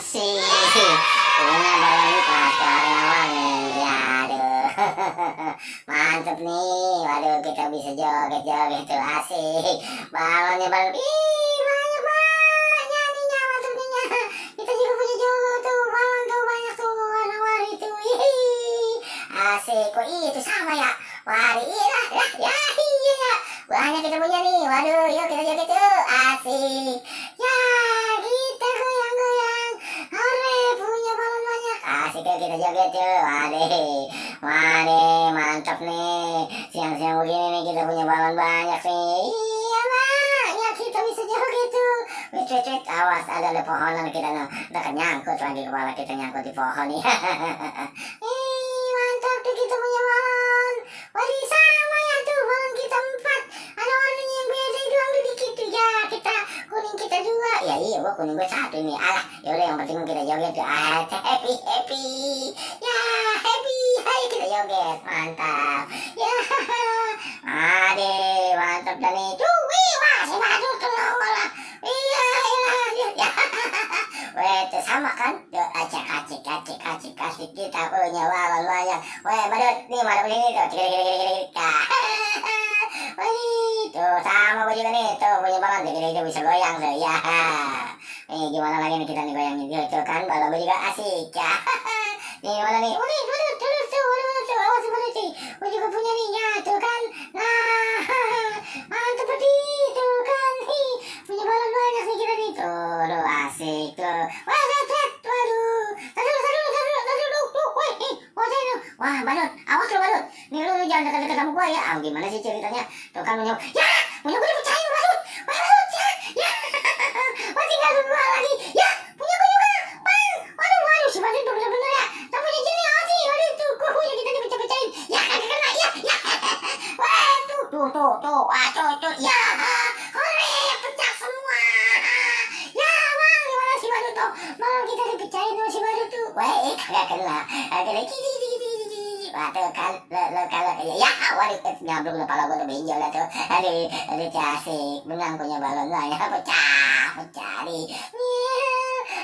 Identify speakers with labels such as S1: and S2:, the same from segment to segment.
S1: Asik. Punya balon pas karyawan nih. Ya, aduh. Mantep nih. Waduh, kita bisa joget-joget tuh. Asik. Balonnya balon. Ih, banyak banyak nih nyawa tuh nih. Kita juga punya juga tuh. Balon tuh banyak tuh. Warna-warni tuh. Ih, asik. Kok itu sama ya? Wah, iya lah. Ya, iya ya. Banyak kita punya nih. Waduh, yuk kita joget tuh. Asik. Ya, kita goyang-goyang. Hore, punya balon banyak. Asik yuk kita joget tuh. Waduh, mantap nih. Siang-siang begini nih kita punya balon banyak nih. Iya banyak, kita bisa joget tuh. Wait, wait, wait. Awas, ada pohonan kita nih. Udah nyangkut lagi kepala kita nyangkut di pohon nih. Ih, mantap tuh kita punya balon. Waduh, sama ya tuh balon kita 4. Ada warnanya yang beda doang dikit tuh ya. Kita kuning kita 2. Ya iya, gua kuning gua 1 nih. Alah, yaudah yang penting kita joget tuh. Happy happy. Ya, happy. Hai kita joget. Mantap. Ya. Aduh, mantap dah nih. Tuh, wih, wah, si Badut tuh nongol lah. Iya, iya, ya. Weh, tuh sama kan? Tuh, acik kita punya balon banyak. Weh, Badut, nih madep ini tuh. Wih, tuh sama gua juga nih. Tuh punya balon, itu bisa goyang tuh. Ya. Nih gimana lagi nih kita nih goyangin gitu kan? Balon gua juga asik ya. Nih mana nih? Oh nih, Badut, tuh, awas Badut sih. Gua juga punya nih, ya tuh kan. Nah, mantep nih, tuh kan. Nih, punya balon banyak nih kita nih. Tuh, asik tuh. Wah, waduh. Tadi dulu. Wah, Badut, awas lu Badut. Nih lu jangan dekat-dekat sama gua ya. Gimana sih ceritanya? Tuh kan punya gua dipecahin Badut. Badut ya. Wah, tinggal 2 lagi. Ya, punya gua juga. Bang. Waduh, si Badut tuh bener-bener ya. Tak punya sini awas sih. Waduh, tuh kukunya kita dipecah-pecahin. Ya, kena ya. Wah, tuh. Wah, tuh. Ya. Hore, pecah semua. Ya, Bang, gimana si Badut tuh? Malah kita dipecahin sama si Badut tuh. Wah, kagak kena. Kena wah tuh kan kalau ya waduh nyabruk kepala gua tuh benjol lah tuh. Aduh asik menang punya balon lah ya, pecah nih.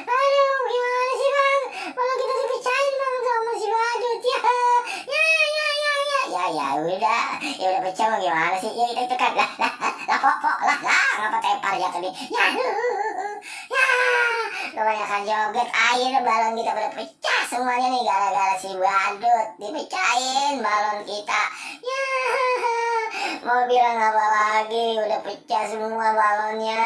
S1: Aduh gimana sih Bang, balon kita dipecahin Bang sama si Badut ya. Ya udah pecah Bang, gimana sih ya kita tekan lah kok ngapa tepar ya tadi ya. Kebanyakan joget air balon kita pada pecah semuanya nih gara-gara si Badut dipecahin balon kita. Ya, mau bilang apa lagi, udah pecah semua balonnya.